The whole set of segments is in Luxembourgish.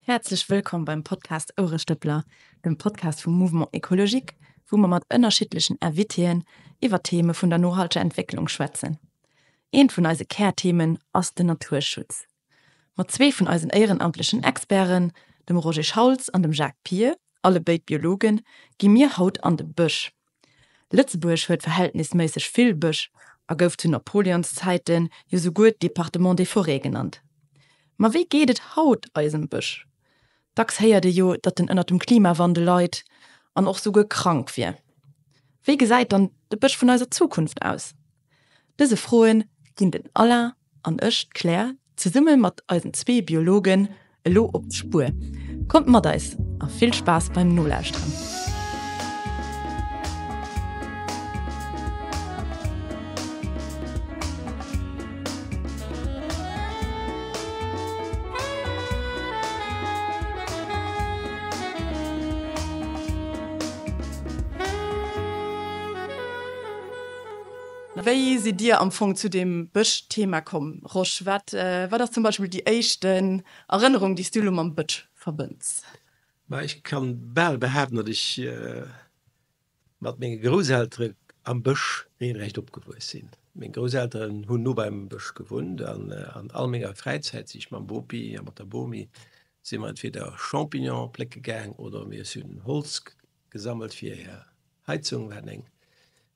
Häerzlech wëllkomm beim Podcast Ouerestëppler, dem Podcast vum Mouvement Ecologique, wou mer mat ënnerschiddlechen Invitéen iwwer Theme vun der nohalteger Entwécklung schwätzen. Eent vun eise Kärthemen ass den Naturschutz. Mat zwee vun eisen éierenamtlechen Experten, dem Roger Schauls an dem Jacques Pir, allebéid Biologen, gi mir haut an de Bësch. Lëtzebuerg huet verhältnisméisseg vill Bësch a gouf zu Napoleons Zäite jo souguer Département des forêts genannt. Ma wéi geet et haut eisem Bësch? Dacks héiert ee jo, datt en ënnert dem Klimawandel leit an och souguer krank wier. Wéi gesäit dann de Bësch vun eiser Zukunft aus? Dëse Froen ginn den Alain an ech, d'Claire, zesumme mat eisen zwee Biologen elo op d'Spuer. Kommt mat eis a vill Spaass beim Nolauschteren! Wéi sidd Dir am Fong zu deem Bësch-Thema komm, Rosch? Wat wat ass zum Beispill déi éischten Erënnerung, déi s du elo mam Bësch verbënns? Ma ech kann bal behaapten, datt ech mat menge Grousseltere am Bësch regelrecht opgewuess sinn. Meng Grousselteren hunn no beim Bësch gewunnt an an all menger Fräizäit si ech mam Bopi a mat der Bomi si mer entweder Champignonen plécke gaang oder mir hunn Holz gesammelt fir hir Heizung. Wir haten eng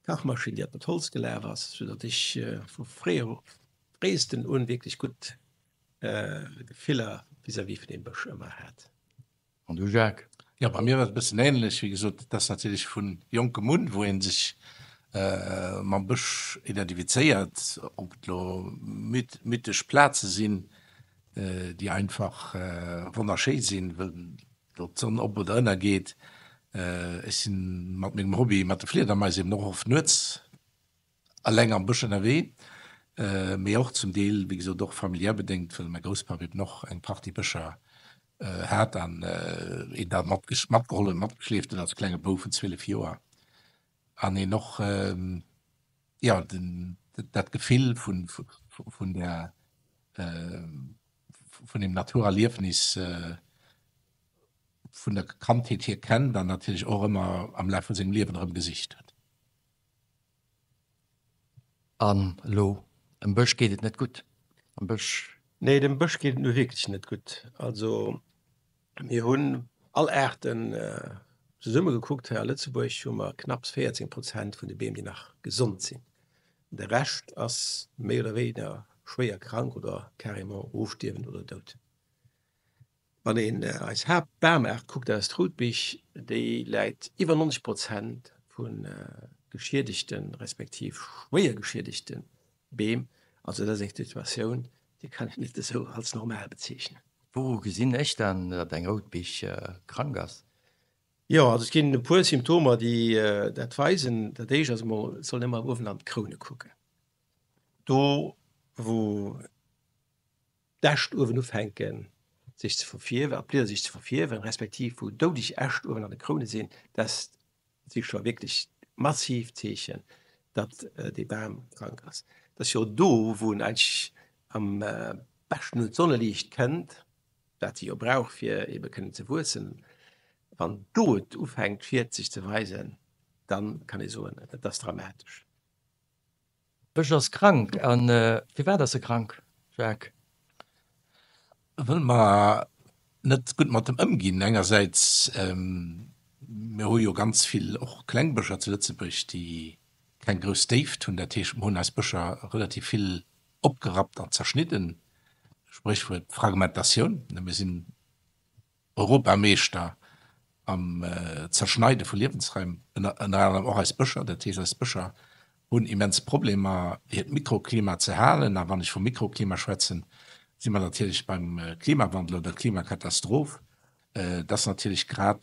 Kachmaschinn, déi mat Holz gelaf ass, sou datt ech vu fréiesten un wierklech gutt Gefiller vis-à-vis vun deem Bësch ëmmer hat. An du Jacques? Jo, bei mir war et e bëssen ähnlech. Wéi gesot, et ass natierlech vu jonkem un, wou ee sech mam Bësch identifizéiert, ob et elo mythesch Plaze sinn, déi einfach wonnerschéi sinn, wëll do d'Sonn op oder ënner geet. Ech si mat mengem Hobby, mat de Fliedermais eben och oft nuets eleng am Bësch ënnerwee, mee och zum Deel, wéi gesot, och familiär bedéngt, well mäi Grousspapp eben och eng Partie Bëscher hat an een da matgeholl huet, matgeschleeft huet als klenge Bouf vun 12 Joer an een och, jo, dat Gefill vun der, vun dem Naturerliefnis vun der Kandheet hier kennt an natierlech och ëmmer am Laf vu sengem Liewen erëm gesicht huet. An elo, dem Bësch geet et net gutt, am Bësch. Nee, dem Bësch geet et nu wierklech net gutt. Also mir hunn all Aarten zesumme gekuckt. Hei a Lëtzebuerg hu mer knapps 14 Prozent vun de Beem, déi nach gesond sinn. De Rescht ass méi oder wéiner schwéier krank oder carrément ofstierwend oder dout. Wann een eis Haaptbamaart kuckt, dat ass d'Routbich, déi läit iwwer 90 Prozent vu geschiedegten, respektiv schwéier geschiedegte Beem. Also dat ass eng Situatioun, déi kann een net esou als normal bezeechnen. Wouru gesinn ech dann, datt eng Routbich krank ass? Jo, also et ginn e puer Symptomer, déi dat weisen. Dat éischt ass emol, et soll een ëmmer uewen an d'Kroune kucken. Do wou d'Äscht uewen ufänken sech ze verfierwen, an d'Blieder sech ze verfierwen, respektiv wou doudeg Äscht uewen an de Kroune sinn, dat si scho wierklech massiv Zeechen, datt dee Bam krank ass. Et ass jo do, wou en eigentlech am beschten un d'Sonneliicht kënnt, wat se jo brauch fir ebe kënnen ze wuessen, wann do et ufänkt Schied sech ze weisen, dann kann ee soen, et ass dramatesch. Bësch ass krank. A firwat ass e krank, Jacques? Wëll mer net gutt mat em ëmginn. Engersäits, mir hu jo ganz vill och kleng Bëscher zu Lëtzebuerg, déi keng grouss Déift hunn. Dat heescht, mer hunn eis Bëscher relativ vill opgerappt an zerschnidden, Spréchwuert Fragmentatioun. Mir sinn Europameeschter am Zerschneide vu Liewensraim, ënner anerem och eis Bëscher. Dat heescht, eis Bëscher hunn immens Problemer, hiert Mikroklima ze halen. A wann ech vum Mikroklima schwätzen, si mer natierlech beim Klimawandel oder Klimakatastroph. Et ass natierlech grad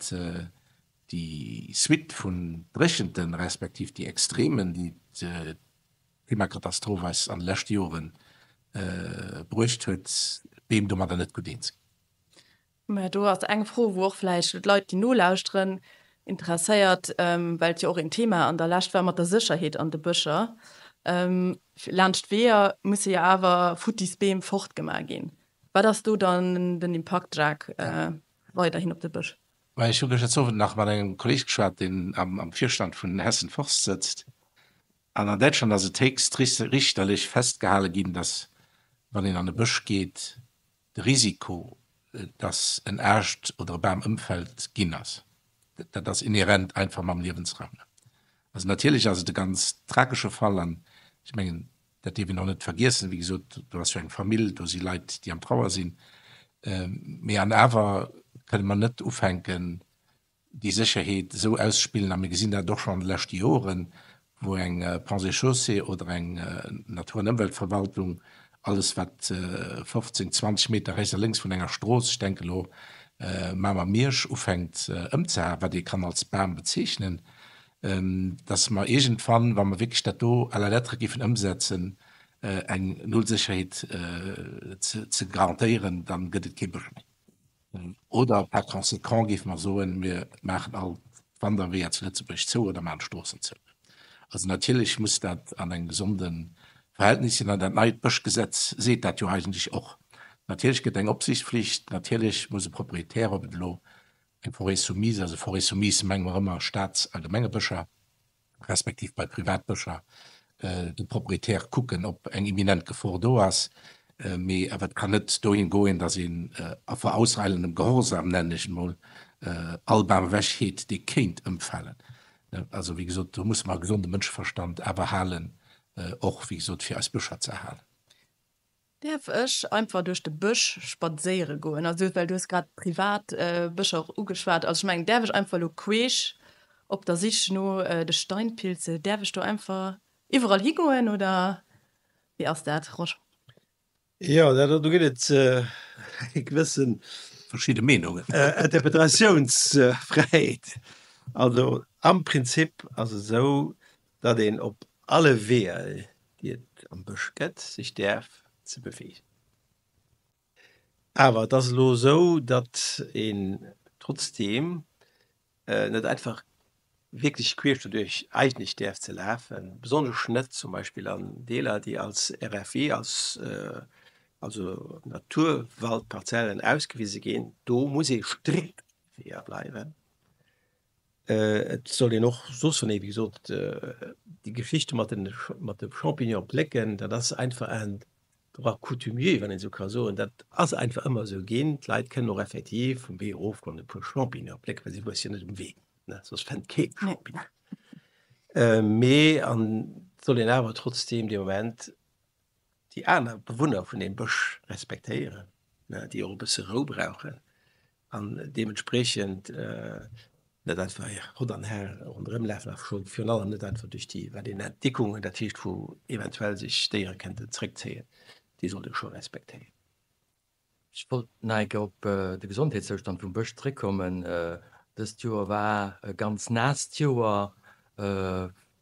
déi Suite vun Dréchenten, respektiv déi Extremen, déi d'Klimakatastroph eis an de leschte Jore bruecht huet, d'Beem domadder net gutt eens ginn. Mä do ass eng Fro, wou och vläicht d'Leit, déi nolauschteren, interesséiert, well et jo och een Thema an der Lescht war mat der Sécherheet an de Bëscher. Laanscht d'Weeër musse jo awer futtis Beem fortgemaach ginn. Wat ass do dann den Impakt, Jacques, weiderhin op de Bësch? Mä ech hu gëschter Owend nach mat engem Kolleeg geschwat, deen am Virstand vun Hessen Forst sëtzt. An an Däitschland ass et héchst richterlech festgehale ginn, datt, wann een an e Bësch geet, de Risiko, datt en Aascht oder e Bam ëmfält, ginn ass. Dat ass inhärent einfach mam Liewensraum. Also natierlech ass et e ganz tragesche Fall an ech mengen, dat dierf een och net vergiessen, wéi gesot, do ass jo eng Famill, do si Leit, déi am Trauer sinn. Mee an awer kënne mer net ufänken, déi Sécherheet esou ausspillen, a mir gesinn dat och schonn an de leschte Joren, wou eng Ponts et Chaussées oder eng Natur an Ëmweltverwaltung alles wat 15, 20 Meter rechts a lénks vun enger Strooss, ech denke elo Mamer-Miersch, ufänkt ëmzehaen, wat ee kann als Bam bezeechnen, dass mer iergendwann, wa mer wierklech dat do à la lettre géifen ëmsetzen, eng Nullsécherheet ze garantéieren, da gëtt et kee Bësch méi. Oder par conséquent géife mer soen, mir maachen all d'Wanderweeër zu Lëtzebuerg zou oder maachen d'Stroossen zou. Also natierlech muss dat an engem gesonde Verhältnis sinn an dat neit Bëschgesetz seet dat jo eigentlech och. Natierlech gëtt eng Opsiichtflicht, natierlech muss e Proprietär, ob et elo eng Forêt soumise, also Forêt soumise menge mer ëmmer Staats a Gemengebëscher, respektiv bei Privatbëscher de Proprietär kucken, ob eng imminent Gefor do ass. Mee awer et kann net dohin goen, datt een a vorauseilendem Gehorsam, nennen ech et emol, all Bam ewechheet, dee kéint ëmfalen. Also wéi gesot, do musse mer e gesonde Mënscheverstand awer halen, och wéi gesot fir eis Bëscher ze erhalen. Däerf ech einfach duerch de Bësch spadséiere goen? Also, well du hues grad privat Bëscher och ugeschwat. Also ech mengen, däerf ech einfach elo queesch op der Sich no de Steinpilze, däerf ech do einfach iwwerall higoen oder wéi ass dat, Rosch? Jo, dat do gëtt et eng gewëssen. Verschidde Meenungen. Interpretatiounsfräiheet. Also am Prinzip ass et esou, datt een op alle Weeër, déi et am Bësch gëtt, sech däerf ze beweegen. Awer et ass elo esou, datt een trotzdeem net einfach wierklech queesch doduerch eigentlech däerf ze lafen, besonnesch net zum Beispill an Deeler, déi als RFI, als also Naturwaldparzellen ausgewise ginn. Do muss ee strikt op de Weeër bleiwen. Et soll een och soss, wann ee wéi gesot déi Geschichte mat de mat de Champignonen plécken, dat ass einfach en Droit coutumier, wann een esou ka soen. Dat ass einfach ëmmer esou ginn. D'Leit kënnen och effektiv vum Wee erofgoen an e puer Champignone plécken, well si wuesse jo net um Wee, ne, soss fënnt kee Champignon. Mee an et soll een awer trotzdeem dee Moment déi aner Bewunner vun deem Bësch respektéieren, ne, déi och e bësse Rou brauchen an deementspriechend net einfach hott an har ronderëm lafen a scho virun allem net einfach duerch déi, wat een nennt, Dickungen, dat heescht wou eventuell sech Déiere kënnten zréckzéien, déi sollt ee scho respektéieren. Ech wollt nach eng Kéier op de Gesondheetszoustand vum Bësch zréckkommen. Dëst Joer war e ganz naasst Joer.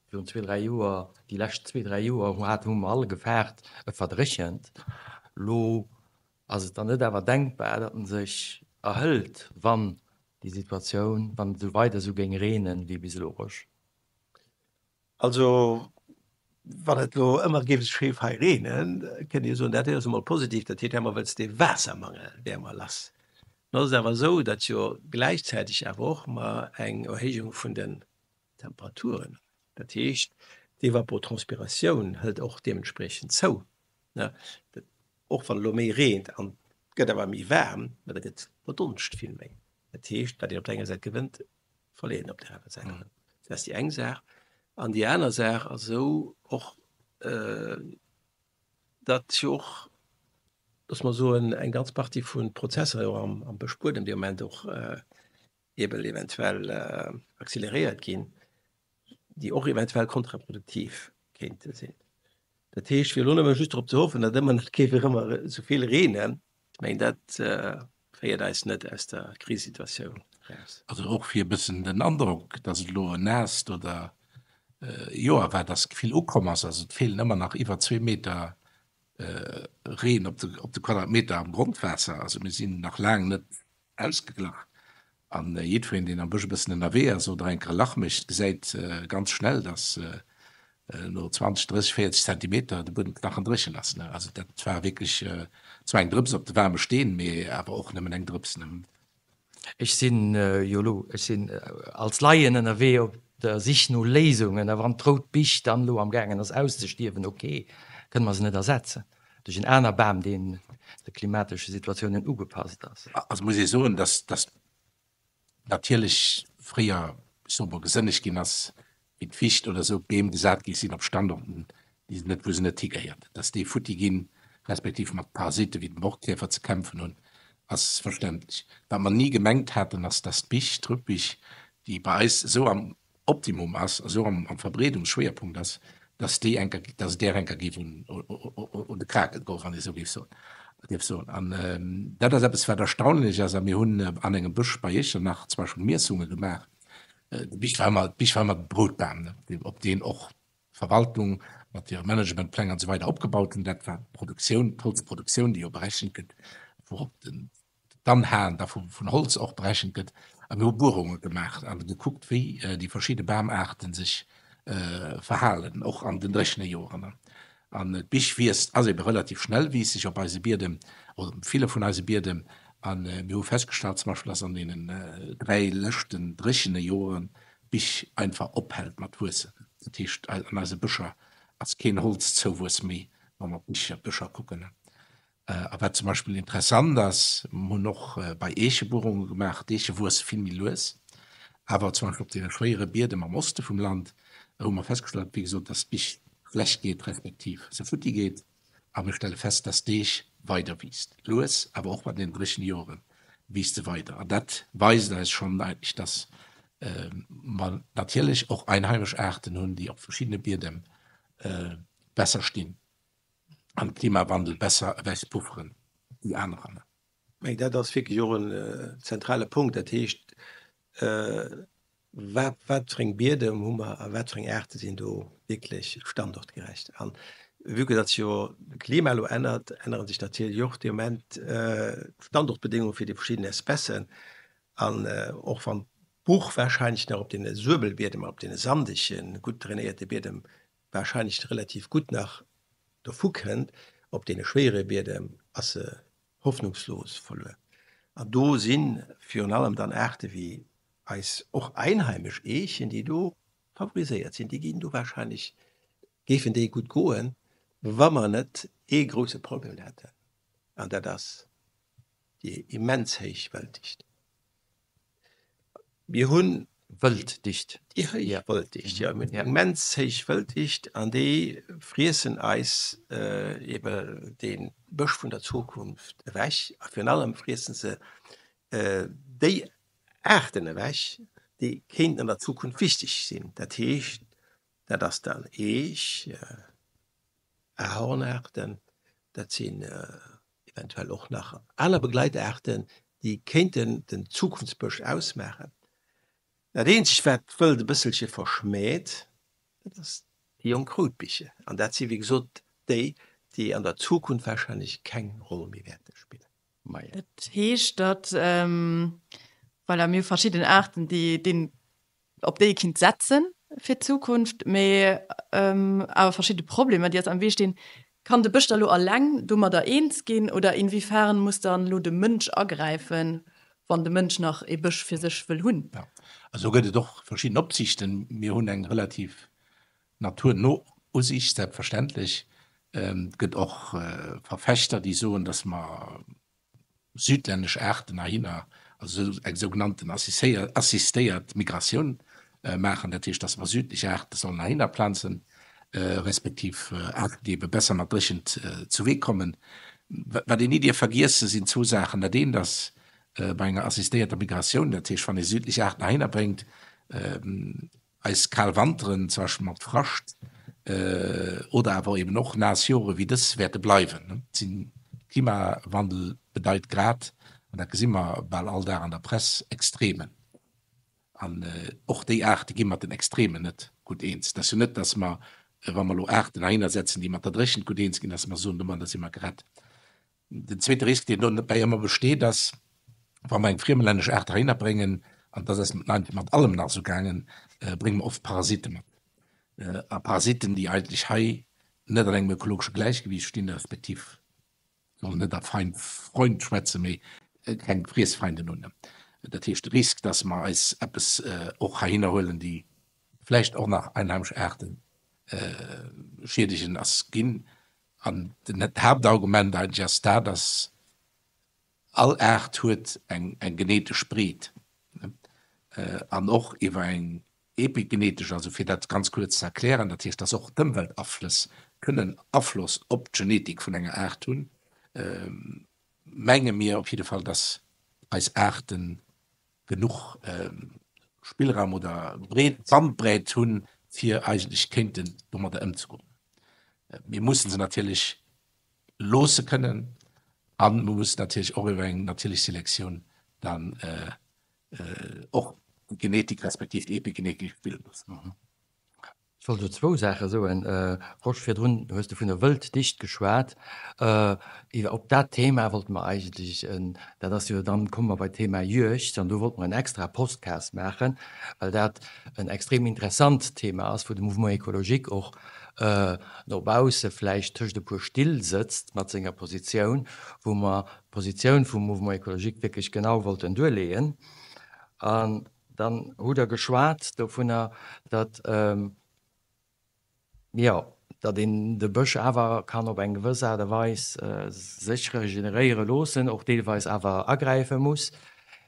Virun zwee, dräi Joer, déi lescht zwee, dräi Joer hu mer all gefaart, et verdréchent. Elo Ass et dann net awer denkbar, datt en sech erhëlt, wann déi Situatioun, wann et esou weider esou géing reenen wéi bis elo, Rosch? Also, wann et elo ëmmer géif esou schéi fei reenen, kënnt Dir soen, dat ass emol positiv, dat heet, hätt mer wëlls dee Waassermangel wär emol lass. Lo ass et awer esou, datt jo gläichzäiteg awer och mer eng Erhéijung vun den Temperaturen hunn. Dat heescht, d'Evapotranspiratioun hëlt och deementspriechend zou. Och wann elo méi reent an et gëtt awer méi waarm, ma da gëtt verdonscht vill méi. Dat heescht, wat een op der enger Säit gewënnt, verléiert een op der anerer Säit erëm. Dat ass déi eng Saach. An déi aner Saach ass esou och, datt jo och, loosse mer soen, eng ganz Partie vu Prozesser jo am Bëschbuedem dee Moment och eeben eventuell acceleréiert ginn, déi och eventuell kontraproduktiv kéinte sinn. Dat heescht, fir elo nëmme just drop ze hoffen, datt ëmmer nach géif erëm esou vill reenen, ech mengen, dat féiert eis net aus der Krisesituatioun eraus. Also och fir e bëssen den Androck, datt et elo en naasst oder Joer war, datt vill ukomm ass, also et feelen ëmmer nach iwwer zwee Meter Reen op de Quadratmeter am Grondwaasser, also mir sinn nach laang net Ausgeglach. An jiddwereen, deen am Bësch e bëssen ënnerwee ass oder eng Kéier e Lach mécht, gesäit ganz schnell, dass. no 20, 30, 40 Zentimeter de Buedem knachendréchen ass. Also dat war wierklech zwar eng Drëps op de waarme Steen, mee awer och nëmmen eng Drëps. Ech sinn jo elo, ech sinn als Laien ënnerwee op der Sich no Léisungen. A wann d'rout Bich dann elo am gaangen ass auszestierwen, ok, kënne mer se net ersetzen duerch en aner Bam, deen de klimatesche Situatiounen ugepasst ass? Also muss ee soen, dass dass natierlech fréier, ech soe mol, gesënnegt ginn ass, wéi d'Ficht oder esou, Beem gesat gi sinn op Standorten, déi se net, wou se net higehéiert. Dass déi futti ginn, respektiv mat Parasite wéi dem Borkkäfer ze kämpfen hunn, ass verständlech. Wat mer ni gemengt haten, ass, dass d'Bich, d'Rübbich, déi bei eis esou am Optimum ass, esou am Verbreedungsschwéierpunkt ass, dass déi enker, dass et där enker géif un, un de Kragen goen, wann ee esou géif soen, dierf soen. An dat ass eppes, wat erstaunlech ass. A mir hunn an engem Bësch bei Iechternach zum Beispill Miessunge gemaach. De Bich war ëmmer, d'Bich war ëmmer de Broutbam, ne, op deen och d'Verwaltung mat hire Managementpläng an esou weider opgebaut hunn. Dat war d'Produktioun, d'Holzproduktioun, déi jo berechent gëtt, wourop den d'Anhaen da vun Holz och berechent gëtt. A mir hu Buerunge gemaach an gekuckt, wéi déi verschidde Bamaarten sech verhalen, och an den dréchene Joren. An d'Bich wiisst, ass ebe relativ schnell wiisseg op eise Biedem, oder op ville vun eise Biedem. A mir hu festgestallt zum Beispill, dass an deenen 3 leschten dréchene Joren d'Bich einfach ophält mat wuessen. Dat heescht, an eise Bëscher ass keen Holzzouwuess méi, wa mer op d'Bëscher kucken. A wat zum Beispill interessant ass, mir hunn och bei Eeche Buerunge gemaach, d'Eeche wuesse vill méi lues, awer zum Beispill op deene schwéiere Biedem am Oste vum Land hu mer festgestallt, wéi gesot, dass d'Bich schlecht geet, respektiv se futti geet. A mir stelle fest, dass d'Eech weider wiisst, lues, awer och an den dréchene Jore wiisst se weider. An dat weist eis schonn eigentlech, dass mer natierlech och einheimesch Aarten hunn, déi op verschiddene Biedem besser stinn. an Klimawandel besser ewech pufferen wéi anerer. Mä dat ass wierklech och en zentrale Punkt. Dat heescht, wat, wat fir eng Biedem hu mer a wat fir eng Aarte sinn do wierklech standortgerecht? An vue que datt sech jo de Klima elo ännert, ännere sech natierlech och dee Moment d'Standortbedéngunge fir déi verschidden Espècen. An och wann d'Buch warscheinlech nach op deene Suebelbiedem an op deene sandegen, gutt drainéierte Biedem wahrscheinlech relativ gutt nach dovu kënnt, op deene schwéiere Biedem ass se hoffnungslos verluer. An do si virun allem dann Aarte wéi eis och einheimesch Eechen, déi do favoriséiert sinn. Déi ginn do wahrscheinlech, géifen déi gutt goen, wa mer net ee grouse Problem hätten, an dat ass déi immens héich Wëlddicht. Mir hunn. Wëlddicht. Déi héich Wëlddicht, jo. Mir hunn eng immens héich Wëlddicht an déi friessen eis ebe dee Bësch vun der Zukunft ewech. A virun allem friessen se déi Aarten ewech, déi kéinten an der Zukunft wichteg sinn. Dat heescht, dat ass dann Eech, Ahornaarten, dat sinn eventuell och nach aner Begleitaarten, déi kéinten den Zukunftsbësch ausmaachen. Dat eenzegt, wat d'Wëld e bësselche verschmäht, dat ass déi jonk Routbiche. An dat si wéi gesot déi, déi an der Zukunft wahrscheinlech keng Roll méi wäerte spillen. Dat heescht, datt, voilà, mir hu verschidden Aarten, déi deen op déi ee kinnt setzen fir d'Zukunft, mee awer verschidde Problemer, déi eis am Wee stinn. Kann de Bësch da lo alleng domadder eens ginn oder inwiefern muss dann elo de Mënsch agräifen, wann de Mënsch nach ee Bësch fir sech wëll hunn? Jo, also do gëtt et och verschidden Opsichten. Mir hunn eng relativ naturno Usiicht, selbstverständlech. Et gëtt och Verfechter, déi soen, datt mer südlännesch Aarten heihinner, also eng sougenannten assistéiert Migratioun maachen, dat heescht, dass mer südlech Aarte sollen heihinner planzen, respektiv Aarten, déi ebe besser mat Dréchent zuwee kommen. Wat een ni dierf vergiessen, sinn zwou Saachen. Dat eent ass bei enger assistéierter Migratioun, dat heescht, wann ee südlech Aarten heihinner bréngt, Eis kal Wanteren, zum Beispill mat Frascht, oder awer eben och naass Jore wéi dës wäerte bleiwen. Klimawandel bedeit grad, an dat gesi mer bal all Dag an der Press, Extremen. An och déi Aarte gi mat den Extremen net gutt eens. Et ass jo net, datt mer, wa mer elo Aarten heihinner setzen, déi mat der Dréchent gutt eens ginn, datt mer soen, domadder si mer gerett. Den zweete Risk, deen dobäi ëmmer besteet, ass, wa mer eng friemelännesch Aart heihinner bréngen, an dat ass mat allem nach esou gaangen, brénge mer oft Parasitte mat. A Parasiten, déi eigentlech hei net an engem ökologesche Gläichgewiicht stinn, respektiv soll net a Feind, Freund schwätzen, mee keng Friessfeinden hunn. Dat heescht, de Risk, dass mer eis eppes och heihinner huelen, déi vläicht och nach einheimesch Aarte schiedegen, ass ginn. An den Haaptargument eigentlech ass dat, dass all Aart huet eng genetesch Breet an och iwwer eng Epigenetesch, also fir dat ganz kuerz ze erklären, dat heescht, dass och d'Ëmweltaflëss kënnen Afloss op d'Genetik vun enger Aart hunn, menge mir op jidde Fall, dass eis Aarte genuch Spillraum oder Bandbreit hunn, fir eigentlech kéinten domadder ëmzegoen. Mir mussen se natierlech loosse kënnen a mir mussen natierlech och iwwer eng natierlech Selektioun dann och d'Genetik respektiv d'Epigenetik spillen loossen. Ech wollt elo zwou Saache soen. Rosch, virdrun hues de vun der Wëlddicht geschwat. Iwwer op dat Thema wollte mer eigentlech en, dat ass jo, dann komme mer bei d'Thema Juegd, an do wollte mer en extra Postcast maachen, well dat en extrem interessant Thema ass, wou de Mouvement écologique och no bausse vläicht tëscht e puer Still sëtzt mat senger Positioun, wou mer d'Positioun vum Mouvement écologique wierklech genau wollten duerleeën. An dann hutt Der geschwat dovunner, datt, jo, datt een de Bësch awer kann op eng gewëss Aart a Weis sech regeneréiere loossen, och deelweis awer agräife muss.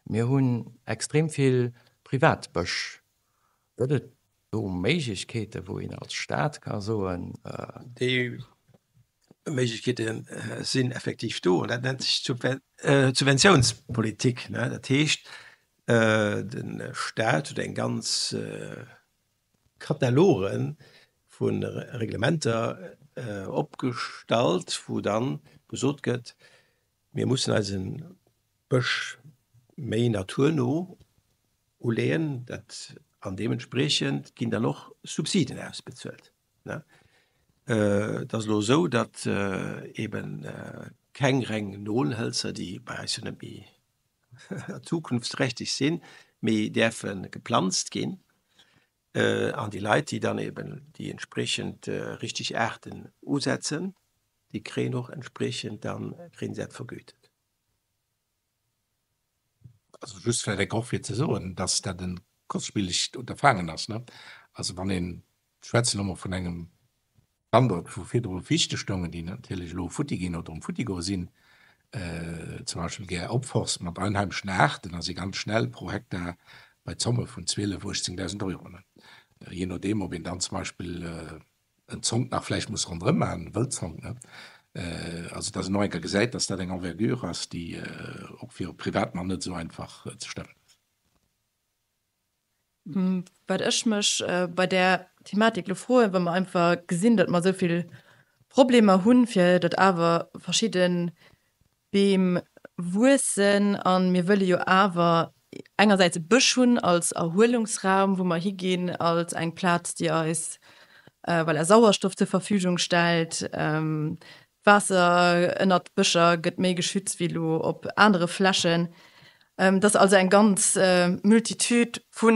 Mir hunn extrem vill Privatbësch. Gëtt et do Méiglechkeeten, wou een als Staat ka soen. Déi Méiglechkeete sinn effektiv do an dat nennt sech Subventiounspolitik. Dat heescht, de Staat huet eng ganz Kataloge vu Reglementer opgestallt, wou da gesot gëtt, mir mussen eise Bësch méi naturno uleeën, dat an deementspriechend ginn dann och Subsiden ausbezuelt. Et ass elo esou, datt eebe keng reng Nolhëlzer, déi bei eis jo net méi zukunftsträchtig sinn, méi däerfe geplanzt ginn. An déi Leit, déi dann eeben déi entspriechend richteg Aarten usetzen, déi kréien och entspriechend dann, kréien se dat vergütet. Also just vläicht eng och fir ze soen, dass dat e kostspilegt Unterfangen ass, ne? Also wann een, ech schwätzen elo mol vun engem Standort, wou virdru Fichte stoungen, déi natierlech elo futti ginn oder um Futtigoe sinn, zum Beispill gär opforst mat einheimeschen Aarten, ass ee ganz schnell pro Hektar bei Zomme vun 12, 18.000 Euro, ne? Je nodeem, ob een dann zum Beispill en Zonk nach vläicht muss ronderëm maachen, e Wëldzonk, ne? Also, dass een och eng Kéier gesäit, dass dat eng Envergure ass, déi och fir e Privatmann net esou einfach ze stemmen ass. Wat ech mech bei där Thematik elo froen, wa mer einfach gesinn, datt mer esou vill Problemer hunn, fir datt awer verschidde Beem wuessen a mir wëlle jo awer engersäits e Bësch hunn als Erhuelungsraum, wou mer higinn, als eng Plaz, déi eis, voilà, Sauerstoff zur Verfügung stellt. D'Waasser ënnert Bëscher gëtt méi geschützt wéi elo op anere Flächen. Et ass also eng ganz Multitude vu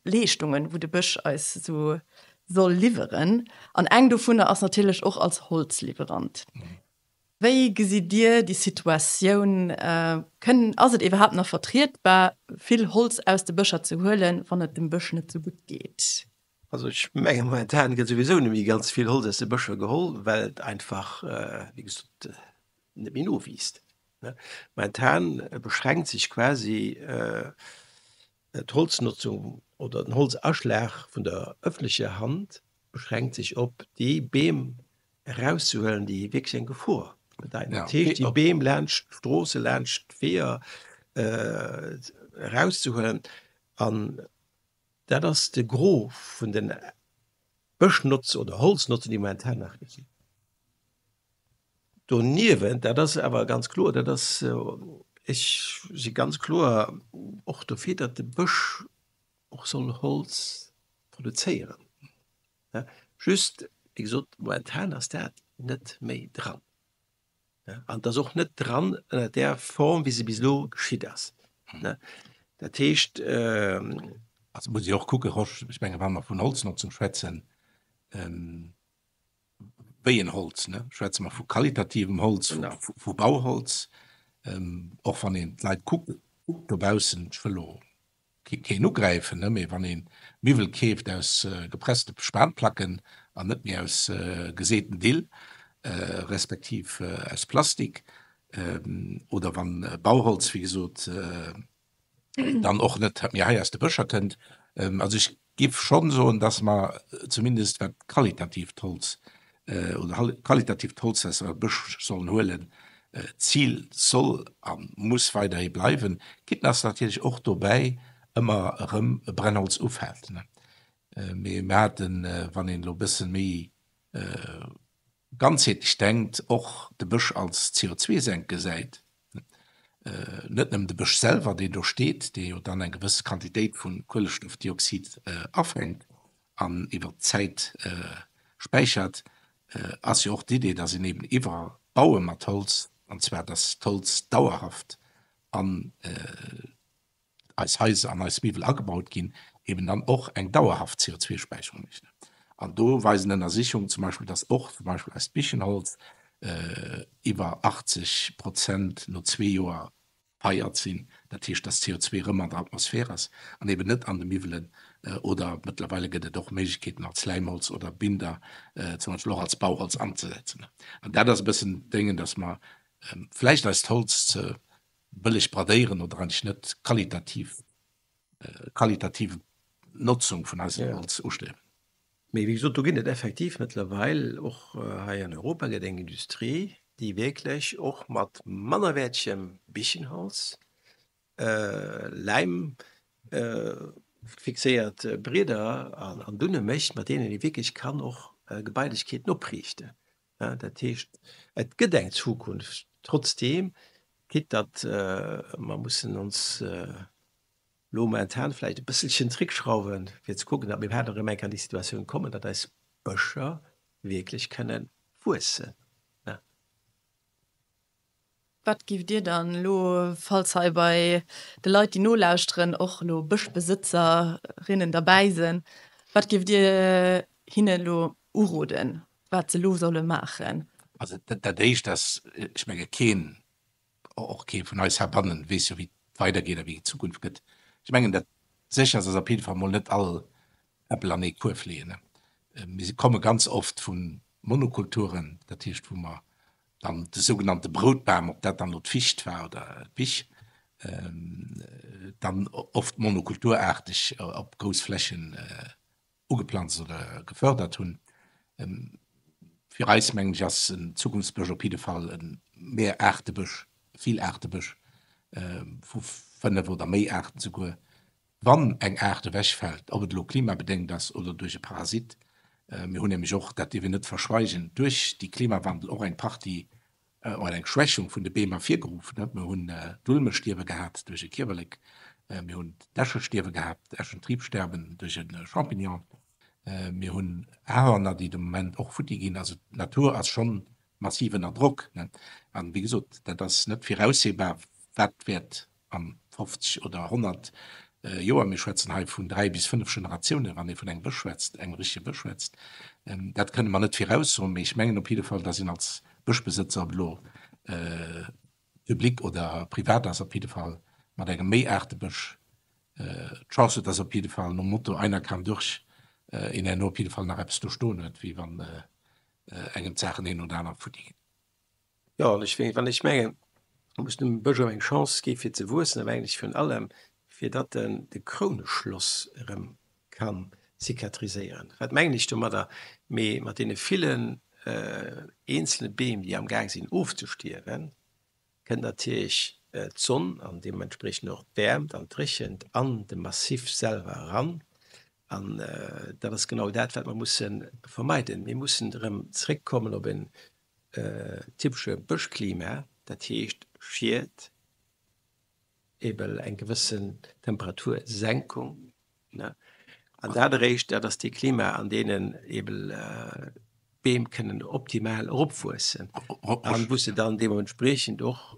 Leeschtungen, wou de Bësch eis esou soll liwweren. An eng dovunner ass natierlech och als Holzliwwerant. Wéi gesitt Dir déi Situatioun? Kënn, ass et iwwerhaapt nach vertrietbar, vill Holz aus de Bëscher ze huelen, wann et dem Bësch net sou gutt geet? Also ech menge momentan gëtt souwisou net méi ganz vill Holz aus de Bëscher geholl, well et einfach, wéi gesot, net méi nowiisst. Momentan beschränkt sech quasi d'Holznotzung oder den Holzaschlag vun der ëffentlecher Hand beschränkt sech op déi Beem erauszehuelen, déi wierklech eng Gefor bedeiten. Dat heescht, déi Beem laanscht d'Stroosse, laanscht d'Weeër erauszehuelen. An dat ass de Gros vun den Bëschnotzung oder Holznotzung, déi momentan nach geschitt. Doniewent, dat ass awer ganz kloer, dat ass, ech si ganz kloer och dofir, datt de Bësch och soll Holz produzéieren. Just, wéi gesot, momentan ass dat net méi dran. An et ass och net dran ënner där Form, wéi se bis elo geschitt ass. Dat heescht. Also muss ee och kucken, Rosch, ech menge wa mer vun Holznotzung schwätzen, Wéi en Holz, ne? Schwätze mer vu qualitativem Holz, vu Bauholz? Och wann een d'Leit kuckt dobaussen, ech wëll elo keen ugräifen, ne, mee wann ee Miwwel keeft aus gepresste Spanplacken an net méi aus geseeten Dill, respektiv aus Plastik, oder wann Bauholz, wéi gesot, dann och net méi hei aus de Bëscher kënnt. Also ech giff schonn soen, dass mer zumindest wat qualitatiivt Holz oder qualitatiivt Holz aus eise Bësch sollen huelen, d'Zil soll a muss weiderhi bleiwen, quitte dass natierlech och dobäi ëmmer erëm Brennholz ufält. Mee mir haten, wann een elo e bësse méi ganzheetlech denkt, och de Bësch als CO2-Senk gesäit, net nëmmen de Bësch selwer, deen do steet, dee jo dann eng gewëss Quantitéit vu Kuelestoffdioxid afänkt an iwwer d'Zäit späichert, ass jo och d'Idee, datt een eben iwwerall baue mat Holz, an zwar datt d'Holz dauerhaft an eis Haiser an eis Miwwel agebaut ginn, eben dann och eng dauerhaft CO2-Späicherung mécht. An do weisen Ënnersichungen zum Beispill, dass och zum Beispill eist Bichenholz iwwer 80 Prozent no zwee Joer feiert sinn. Dat heescht, dass CO2 erëm an der Atmosphär ass an eben net an de Miwwelen oder mëttlerweile gëtt et och Méiglechkeeten als Läimholz oder Binder zum Beispill och als Bauholz anzesetzen. An dat ass e bëssen d'Déngen, dass mer vläicht eist Holz ze bëlleg bradéieren oder eigentlech net qualitativ qualitativ Notzung vun eisem Holz ustriewen. Mee wéi gesot, do ginn et effektiv mëttlerweil och hei an Europa gëtt eng Industrie, déi wierklech och mat mannerwäertegem Bichenholz, Läim fixéiert Brieder an Dunne mécht, mat deenen ee wierklech kann och Gebailechkeeten opriichten. Dat heescht, et gëtt eng Zukunft, trotzdeem, quitte datt mer mussen ons elo momentan vläicht e bësselchen zréckschrauwen, fir ze kucken, datt mir iwwerhaapt erëm eng Kéier an déi Situatioun kommen, datt eis Bëscher wierklech kënne wuessen. Wat giff Dir dann elo, falls hei bei de Leit déi nolauschteren och elo Bëschbesëtzerinnen derbäi sinn, wat giff Dir hinne elo uroden, wat se elo solle maachen? Also dat Éischt ass, ech menge keen, och kee vun eis heibannen, weess jo wéi et weidergeet a wéi d'Zukunft gëtt. Ech mengen dat Sécherst ass op jidde Fall mol net all Äppel an ee Kuerf leeën. Mir komme ganz oft vu Monokulturen, dat heescht wou mer dann de sougenannte Broutbam, ob dat dann elo d'Ficht war oder d'Bich, dann oft monokulturaarteg op grouss Flächen ugeplanzt oder gefördert hunn. Fir eis, mengen ech, ass en Zukunftsbësch op jidde Fall e Mehraartebësch, e Villaartebësch vu 5 oder méi Aarten souguer, Wann eng Aart ewechfält, ob et elo klimabedéngt ass oder duerch e Parasit, mir hunn nämlech och, dat dierf een net verschweigen, duerch de Klimawandel och eng Partie oder eng Schwächung vun de Beem ervirgeruff. Mir hunn d'Ulmestierwe gehat duerch e Kiewerlek, mir hunn d'Eschestierwe gehat, d'Eschentriebsterben duerch e Champignon, mir hunn Ahorner, déi de Moment och futti ginn. Also d'Natur ass schonn massiv ënner Drock. An, wéi gesot, dat ass net viraussehbar, wat wäert a 50 oder 100 Joer, mir schwätzen hei vun 3 bis 5 Generatiounen, wann ee vun engem Bësch schwätzt, engem richtege Bësch schwätzt, dat kënne mer net viraussoen, mee ech mengen op jidde Fall, dass een als Bëschbesëtzer, ob elo public oder privat ass, op jidde Fall mat engem Méiaartebësch d'Chance huet, dass op jidde Fall nom Motto einer kam durch, een herno op jidde Fall nach eppes do stoen huet, wéi wann engem d'Saachen een no der aner futti ginn. Jo, an ech, wann ech mengen, e muss dem Bësch och eng Chance gi fir ze wuessen, awer eigentlech virun allem, fir datt en de Krouneschloss erëm ka cicatriséieren. Wat mengen ech domadder? Mee mat deene villen eenzelne Beem, déi amgaang sinn ofzestierwen, kënnt natierlech d'Sonn an deementspriechend och d'Wäermt an d'Dréchent an de Massif selwer eran. An dat ass genau dat, wat mer musse vermeiden. Mir mussen erëm zréckkommen op en typesche Bëschklima, dat heescht Schied, ebel eng gewëssen Temperatursenkung, an dat eréischt, dat ass dee Klima, an deenen ebel d'Beem kënnen optimal eropwuessen an wou se dann deementspriechend och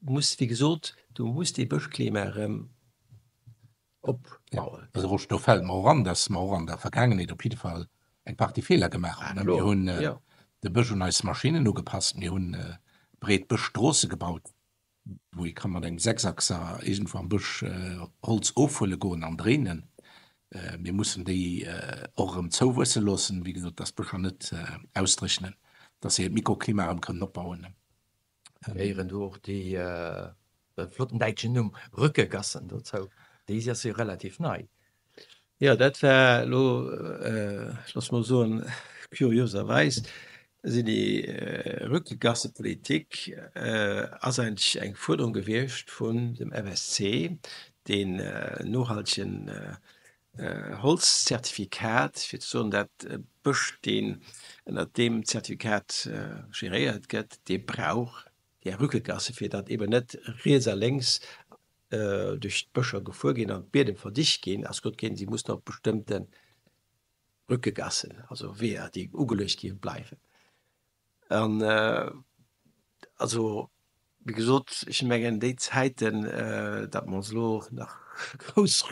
muss, wéi gesot, du muss dee Bëschklima erëm. Opbauen. Also Rosch, do fält mer och an, dass mer och an der Vergaangenheet op jidde Fall eng Partie Feeler gemaach hunn. Mir hunn de Bësch un eis Maschinnen ugepasst, mir hunn breet Bëschstroosse gebaut, wou ee ka mat engem Sechsachser iergendwou am Bësch Holz ofhuele goen an dréinen. Mir mussen déi och erëm zouwuesse loossen, wéi gesot, dass d'Bëscher net ausdréchnen, dass se hiert Mikroklima erëm kënnen opbauen. Gehéieren do och déi, de flotten däitschen Numm, Rückegassen dozou? Déi ass jo relativ nei. Jo, dat war elo, loosse mer soen, kurioserweis sinn déi Rückegassepolitik ass eigentlech eng Fuerderung gewiescht vun dem FSC, deen nohaltegen Holzzertifikat, fir ze soen, dat e Bësch, deen ënnert deem Zertifikat geréiert gëtt, dee brauch där Rückegasse, fir datt eben net riets a lénks duerch d'Bëscher gefuer ginn an d'Biedem verdicht ginn, ass gesot ginn, si mussen op bestëmmte Rückegassen, also Weeër, déi ugeluecht ginn, bleiwen. An also, wéi gesot, ech mengen, déi Zäiten, datt mer ons elo nach grouss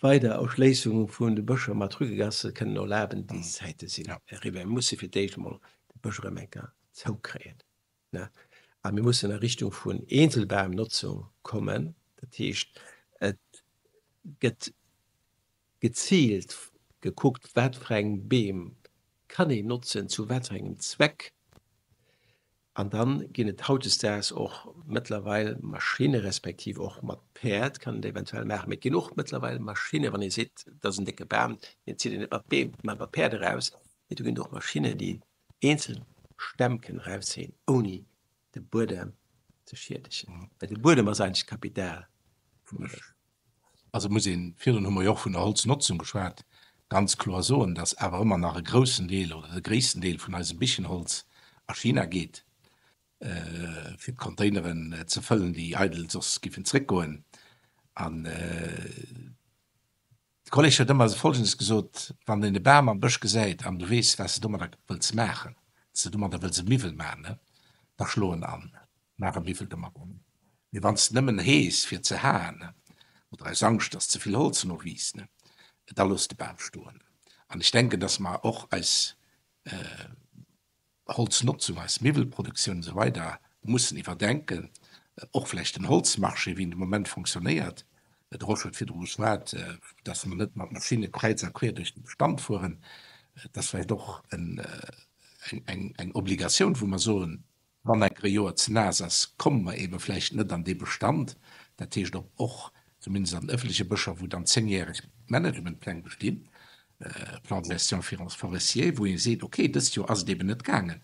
weider Erschléissung vun de Bëscher mat Rügegasse kënnen erlaben, déi Zäite sinn eriwwer. Mir musse fir d'éischt emol de Bësch erëm eng Kéier zoukréien. A mir mussen a Richtung vun Eenzelbamnotzung kommen. Dat heescht, et gëtt geziilt gekuckt, wat fir eng Beem kann een notzen, zu wat fir engem Zweck. An dann ginn et hautdesdaags och mëttlerweil Maschinne respektiv och mat Päerd kann een et eventuell maachen, mee et ginn och mëttlerweil Maschinne, wann ee seet, et ass en décke Bam, deen zitt een net mat Beem, mä mat Päerd eraus, mee do ginn et och Maschinne, déi eenzel Stämm kënnen erauszéien, ouni de Buedem ze schiedegen. Well de Buedem ass eigentlech d'Kapital vum Bësch. Also muss een, virdrun hu mer jo och vun der Holznotzung geschwat, ganz kloer soen, dass awer ëmmer nach e groussen Deel oder de gréissten Deel vun eisem Bichenholz a China geet, fir d'Containeren ze fëllen, déi eidel soss giffen zréckgoen. An de Kolleg huet ëmmer Folgendes gesot, Wann een e Bam am Bësch gesäit an du weess, wat s de domadder wëlls maachen, s de domadder wëlls e Miwwel maachen, da schlo en an. Maach e Miwwel domadder. Mee wann s de nëmmen hees fir ze haen, oder aus Angscht, dass ze vill Holz nowiisst, da looss de Bam stoen. An ech denken, dass mer och eis Holznotzung, eis Miwwelproduktioun esou weider mussen iwwerdenken, och vläicht den Holzmarché, wéi en de Moment fonctionnéiert. De Rosch huet virdru geschwat, dass mer net mat Maschinne kräiz a queer duerch de Bestand fueren. Et ass vläicht och eng Obligatioun, wou mer soen, Wann enker e Joer ze naass ass, komme mer eebe vläicht net an dee Bestand. Dat heescht op och, zumindest an den ëffentleche Bëscher, wou dann zéngjäreg Managementpläng bestinn, Plan de gestion forestier, wou ee seet, okay, dëst Joer ass et eeben net gaangen,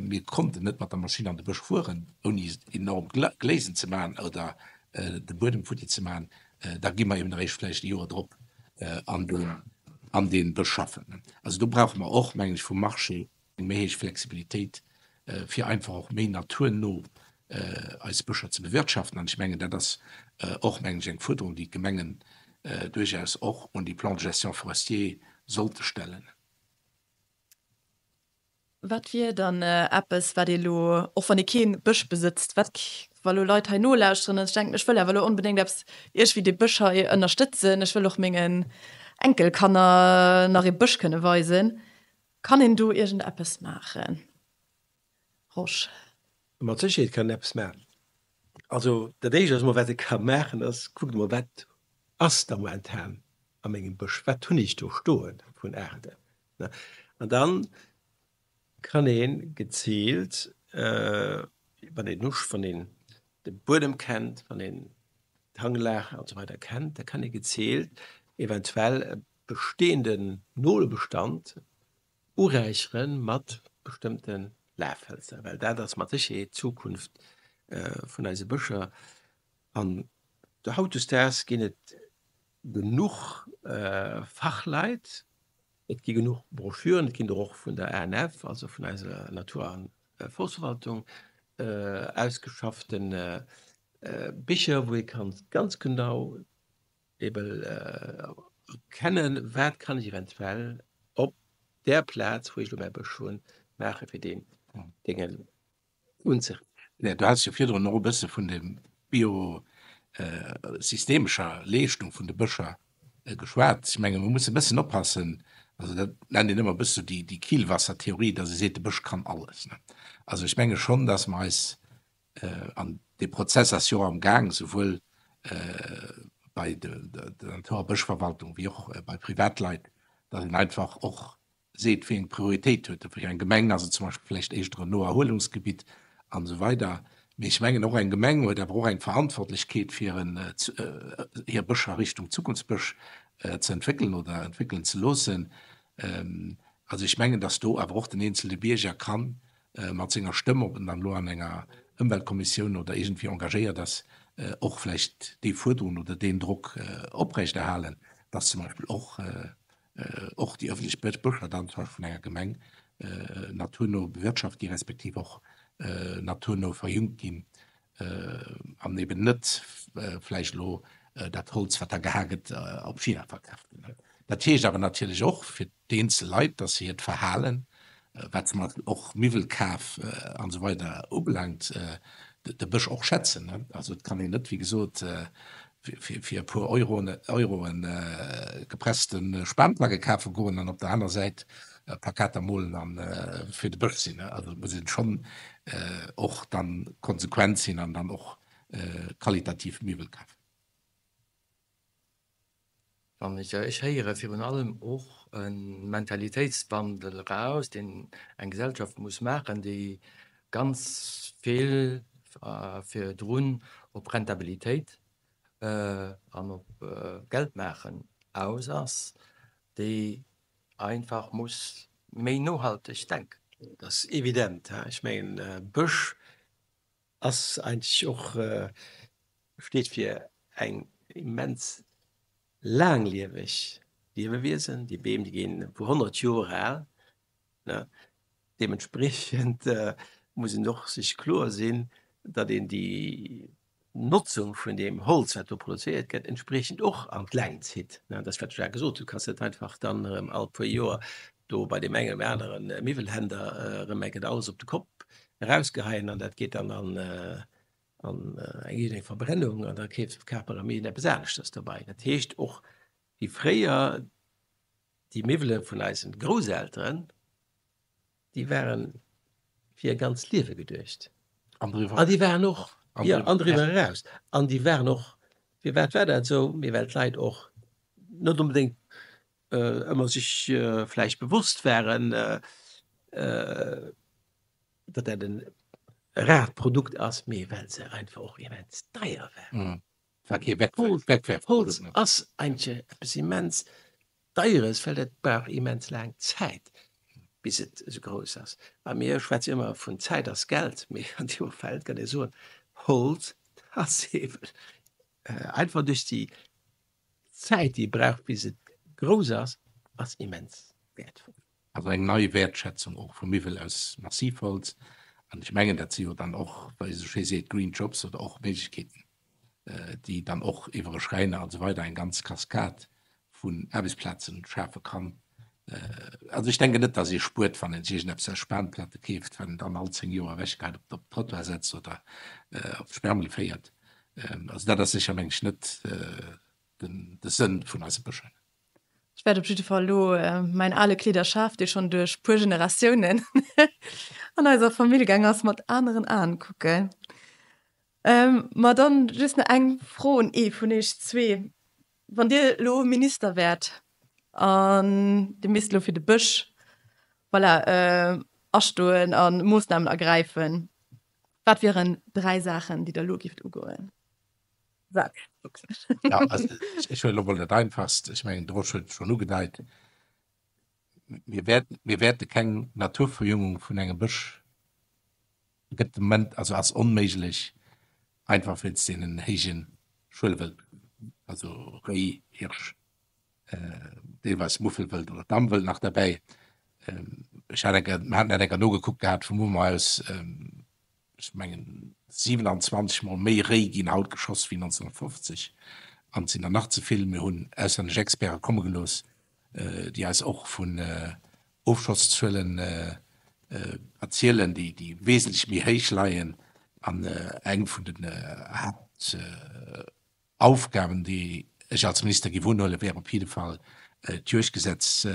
mir konnten net mat der Maschinn an de Bësch fueren, ouni enorm Gléisen ze maachen oder de Buedem futti ze maachen, da gi mer eeben eréischt vläicht e Joer drop an dee Bësch schaffen. Also do brauche mer och, mengen ech, vum Marché eng méi héich Flexibilitéit, fir einfach och méi naturno eis Bëscher ze bewirtschaften. An ech mengen, dat ass och, mengen ech, eng Fuerderung, déi d'Gemengen duerchaus och un déi Plans de gestion forestier sollte stellen. Wat wier dann eppes, wat ee elo, och wann ee kee Bësch besëtzt, wat, wa lo Leit hei nolauschteren an sech denken, ech wëll awer elo onbedéngt eppes iergwéi dee Bësch hei ënnerstëtzen, ech wëll och mengen Enkelkanner nach ee Bësch kënne weisen, Kann een do iergend eppes maachen, Rosch? Mat Sécherheet kann een eppes maachen. Also dat éischt ass emol, wat ee ka maachen, ass, kuckt emol, wat ass da momentan a mengem Bësch, wat hunn ech do stoe vun Aarten. An da kann ee geziilt, wann een Nusch, wann een de Buedem kennt, wann een d'Hanglag an esou weider kennt, da kann ee geziilt eventuell e bestehenden Nolbestand uräichere mat bestëmmte Lafhëlzer, well dat ass mat Sécherheet d'Zukunft vun eise Bëscher. An hautdesdaags ginn et genuch Fachleit, et gi genuch Broschüren, et ginn der och vun der ANF, also vun eiser Natur a Forstverwaltung, ausgeschaffte Bicher, wou ee kann ganz genau Eben erkennen, wat kann ech eventuell op där Plaz, wou ech elo mäi Bësch hunn, maachen, fir deen Déngen unzeriichten. Du has jo virdrun och e bësse vun dem Bio. systemescher Leeschtung vun de Bëscher geschwat. Ech menge mer musse e bëssen oppassen, also dat nennt een ëmmer e bësse déi déi Kielwassertheorie, datt ee seet, de Bësch kann alles. Also ech menge schonn, datt mer eis, an dee Prozess ass jo och am Gaang, souwuel bei der Natur a Bëschverwaltung wéi och bei Privatleit, datt een einfach och seet, wéi eng Prioritéit huet. Fir eng Gemeng ass et zum Beispill vläicht éischter en Noerhuelungsgebitt an esou weider. Mee ech mengen, och eng Gemeng huet awer och eng Verantwortlechkeet, fir hir Bëscher Richtung Zukunftsbësch ze entwéckelen oder entwéckelen ze loossen. Also ech mengen, datt do awer och den eenzele Bierger ka mat senger Stëmm, ob en dann elo an enger Ëmweltkommissioun oder iergendwéi engagéiert ass, och vläicht déi Fuerderung oder deen Drock oprechterhalen, datt zum Beispill och och déi ëffentlech Bëscher dann zum Beispill vun enger Gemeng naturno bewirtschaft gi respektiv och naturno verjüngt ginn an eben net vläicht elo dat Holz, wat da geha gëtt, op China verkaaft gëtt. Dat heescht awer natierlech och fir d'eenzel Leit, dass se hiert Verhalen, wat zum Beispill och Miwwelkaf an esou weider ubelaangt, de Bësch och schätzen. Also et kann een net, wéi gesot, fir e puer Euroen gepresste Spanplacke kafe goen an op der aner Säit Plakater molen an fir de Bësch sinn. Also et muss een schonn och dann konsequent sinn an dann och qualitativ Miwwel kafen. Wann ech ech héiere virun allem och e Mentalitéitswandel eraus, deen eng Gesellschaft muss maachen, déi ganz vill virdrun op Rentabilitéit an op Geldmaachen aus ass, déi einfach muss méi nohalteg denken. Dat ass evident. Ech mengen, Bësch ass eigentlech och, steet fir eng immens laanglieweg Liewewiesen. Déi Beem, déi ginn e puer 100 Joer al. Deementspriechend muss een och sech kloer sinn, datt een déi Notzung vun deem Holz, wat do produzéiert gëtt, entspriechend och an d'Längt zitt. Dat ass, wat ech grad gesot hunn. Du kanns net einfach dann erëm all puer Joer do bei deem engen oder anere Miwwelhändler erëm eng Kéier alles op de Kopp erausgeheien an dat geet dann an eng iergendeng Verbrennung an da keeft kaf mer erëm iergendeppes aneschters dobäi. Dat heescht och déi fréier, déi Miwwele vun eisen Grousselteren, déi ware fir e ganzt Liewe geduecht. An driwwer. An déi waren och, jo, an driwwer eraus. An déi waren och, firwat war dat esou? Mee well d'Leit och net onbedéngt ëmmer sech vläicht bewosst waren, datt dat e raart Produkt ass, mee well se einfach och immens deier waren. War kee Wegwerfprodukt. Holz ass eigentlech eppes immens Deieres, well dat brauch immens laang Zäit, bis et esou grouss ass. A mir schwätze ëmmer vun Zäit ass Geld, mee an deem Feld kann ee soen, Holz ass eeben einfach duerch déi Zäit, déi et brauch, bis et grouss ass, ass immens wäertvoll. Also eng nei Wäertschätzung och vu Miwwel aus Massivholz. An ech mengen, dat si jo dann och, wéi ee sou schéi seet, green jobs oder och Méiglechkeeten, déi dann och iwwer e Schräiner an esou weider eng ganz Kaskad vun Aarbechtsplazen schafe kann. Also ech denken net, datt ee spuert, wann een sech iergendeppes aus Spanplatte keeft, wat een dann all 10 Joer ewechgeheit, op op Trottoir setzt oder op d'Sperrmüll féiert. Also dat ass sécher, meng ech, net den de Sënn vun eise Bëscher. Ech wäert op jidde Fall elo mäin ale Kleederschaf, dee schonn duerch puer Generatiounen an eiser Famill gaang ass, mat aneren Aen kucken. Ma dann just nach eng Fro un ee vun iech zwee. Wann Dir elo Minister wäert an Dir misst elo fir de Bësch, voilà, astoen a Moossnamen ergräifen, wat wieren 3 Saachen, déi Der elo gifft ugoen? Sag. Ja, also, ech huelen elo mol dat Einfachst. Ech mengen, de Rosch huet et schonn ugedeit. Mir wäerten, mir wäerte keng Naturverjüngung vun engem Bësch gëtt de Moment, also ass onméiglech, einfach wéinst deenen héije Schuelewëld, also Réi, Hirsch, deelweis Muffelwëld oder Dammwëld nach derbäi. Ech hat eng Kéier, mir haten dat eng Kéier nogekuckt gehat vum Mouvement aus, ech mengen 27 mol méi Réi ginn haut geschoss wéi 1950 an et sinn der nach ze vill. Mir hunn auslännesch Experte komme gelooss, déi eis och vun Ofschosszuelen erzielen, déi wesentlech méi héich leien an eng vun den Haapt. Aufgaben, déi ech als Minister géif unhuelen, wär op jidde Fall d'Juegdgesetz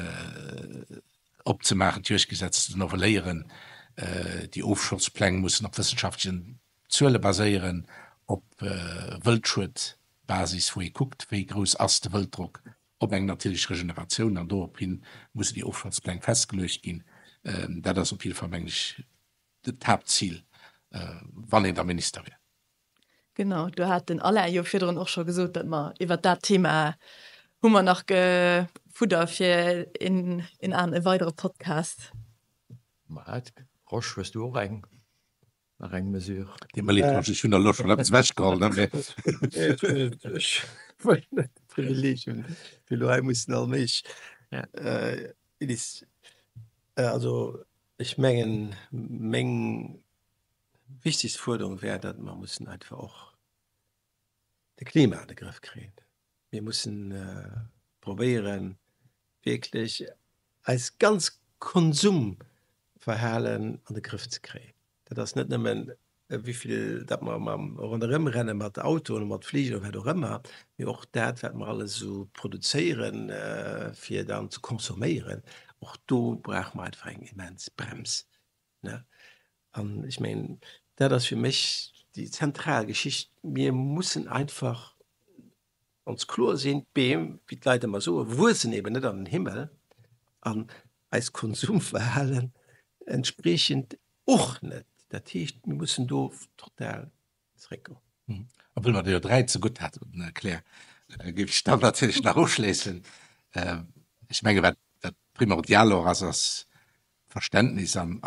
opzemaachen, d'Juegdgesetz ze novelléieren. Déi Ofschosspläng mussen op wëssenschaftlechen Zuele baséieren, op Wëldschuedbasis, wou ee kuckt, wéi grouss ass de Wëlddrock op eng natierlech Regeneratioun, an dorop hin mussen déi Ofschosspläng festgeluecht ginn. Dat ass op jidde Fall, mengen ech, d'Haaptzil, wann een da Minister wär. Genau, do hat den Alain jo virdrun och scho gesot, datt mer iwwert dat Thema hu mer nach Fudder fir een an e weidere Podcast. Mä Rosch, hues du och eng, nach eng Mesure? Deet mer leed, Rosch, ech hunn der elo schonn eppes ewechgeholl, ne, mä. Ech wëll net de Privileeg hunn, fir elo hei mussen all méiglech Also ech mengen, meng wichtegst Fuerderung wär, datt mer mussen einfach och de Klima an de Grëff kréien. Mir mussen probéieren, wierklech eis ganz Konsumverhalen an de Grëff ze kréien. Dat ass net nëmmen, wéivill datt mer mam ronderëmrenne mat Autoen, mat Fligeren oder wat och ëmmer, mee och dat, wat mer alles esou produzéieren, fir dann ze consomméieren. Och do brauche mer einfach eng immens Brems. Ne? An ech mengen, dat ass fir mech déi zentral Geschicht. Mir mussen einfach ons kloer sinn, d'Beem, wéi d'Leit ëmmer soen, wuessen eben net an den Himmel an eist Konsumverhalen entspriechend och net. Dat heescht, mir mussen do total zeréckgoen. A wëll mer der jo 3 zegutt haten, Claire, géif ech dann natierlech nach uschléissen. Ech menge wat primordial och ass, ass d'Verständnis an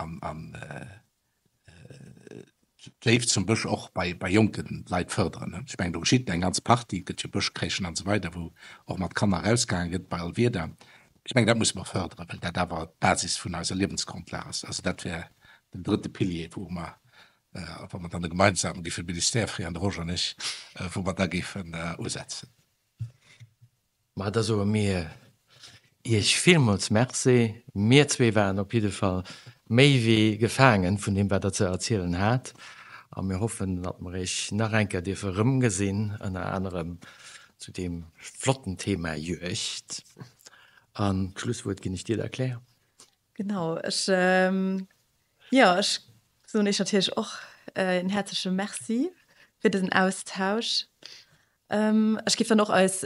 d'Léift zum Bësch och bei jonke Leit fërderen. Ech mengen, do geschitt eng ganz Partie, et gëtt jo Bëschcrèchen an esou weider, wou och mat Kanner erausgaange gëtt bei all Wieder. Ech mengen, dat musse mer fërderen, well dat awer d'Basis vun eiser Liewensgrondlag ass. Also dat wär den drëtte Pilier, wou mer, wa mer dann e gemeinsame géife Ministère kréien, de Roger an ech, wou mer da géifen usetzen. Ma da soe mir Iech villmools Merci. Mir zwee waren op jidde Fall méi wéi gefaangen vun deem, wat Der ze erzielen hat. A mir hoffen, datt mer Iech nach eng Kéier dierfe erëmgesinn, ënner anerem zu deem flotten Thema Juegd. An d'Schlusswuert ginn ech dir da, Claire. Genau, ech, jo, ech soen Iech natierlech och en häerzleche Merci fir dësen Austausch. Ech géif dann och eis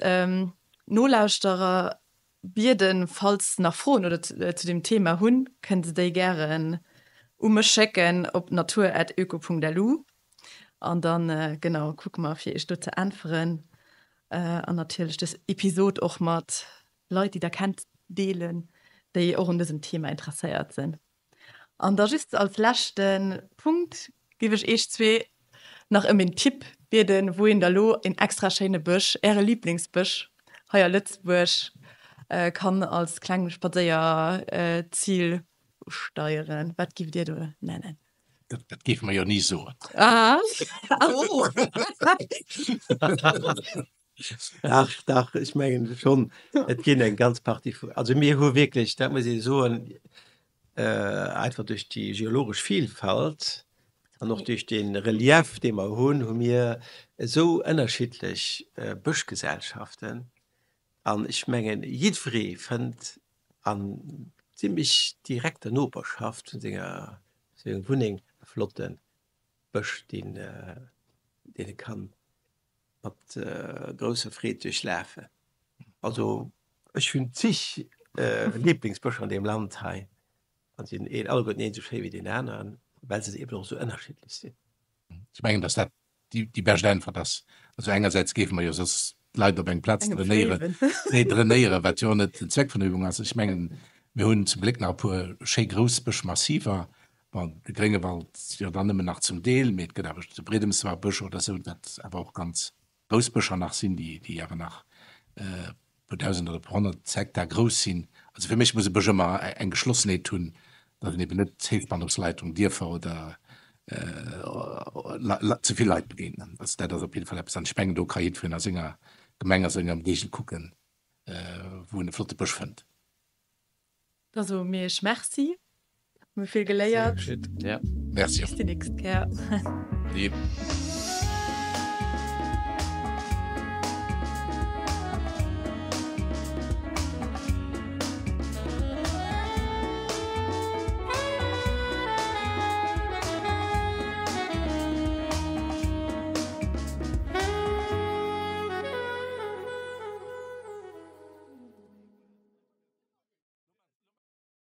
Nolauschterer bieden, falls se nach Froen oder zu dem Thema hunn, kënne se déi gären u mech schécken op natur@öko.lu an dann, genau, kucke mer fir Iech do ze äntweren an natierlech dës Episod och mat Leit, déi Der kennt, deelen, déi och un dësem Thema interesséiert sinn. An da just als leschte Punkt géif ech Iech zwee nach ëm een Tipp bieden, wou een da lo een extra schéine Bësch, Äre Liblingsbësch hei a Lëtzebuerg, kann als kleng Spadséierzil usteieren. Wat giff Dir do nennen? Dat géife mer jo ni soen. Dach, dach, ech mengen schonn, et ginn eng ganz Partie vu, also mir hu wierklech, dat muss ee soen, einfach duerch déi geologesch Vielfalt an och duerch de Relief, dee mer hunn, hu mir esou ënnerschiddlech Bëschgesellschaften. An ech mengen, jiddweree fënnt an zimlech direkter Noperschaft vun senger Wunneng e flotte Bësch, deen e kann mat grousser Freed duerchlafen. Also ech hunn zig Lieblingsbëscher an deem Land hei an si sinn alleguerten een esou schéi wéi deen aneren, well se eben och esou ënnerschiddlech sinn. Ech mengen, datt dat déi bescht Äntwert ass. Also engersäits géife mer jo soss d'Leit op eng Plaz drainéieren, nee, drainéieren, wat jo och net den Zweck vun der Übung ass. Ech mengen, mir hunn zum Gléck nach e puer schéi grouss Bëschmassiver, Bon, de Gréngewald jo dann nëmmen nach zum Deel, mee et gëtt awer de Bredemswar-Bësch oder esou, dat awer och ganz grouss Bëscher nach sinn, déi, déi awer nach e puer Dausend oder e puer honnert Hektar grouss sinn. Also fir mech muss e Bësch ëmmer eng Geschlossenheet hunn, datt en eben net Héichspannungsleitung, Dierfer oder ze vill Leit begéinen. Also dat ass op jidde Fall eppes, an ech mengen, do ka jiddwereen a senger Gemeng, a senger Ëmgéigend kucken, wou en e flotte Bësch fënnt. Da soe mir iech Merci. Mir hu vill geléiert. Ja. Merci. Bis déi nächst Kéier. Ade.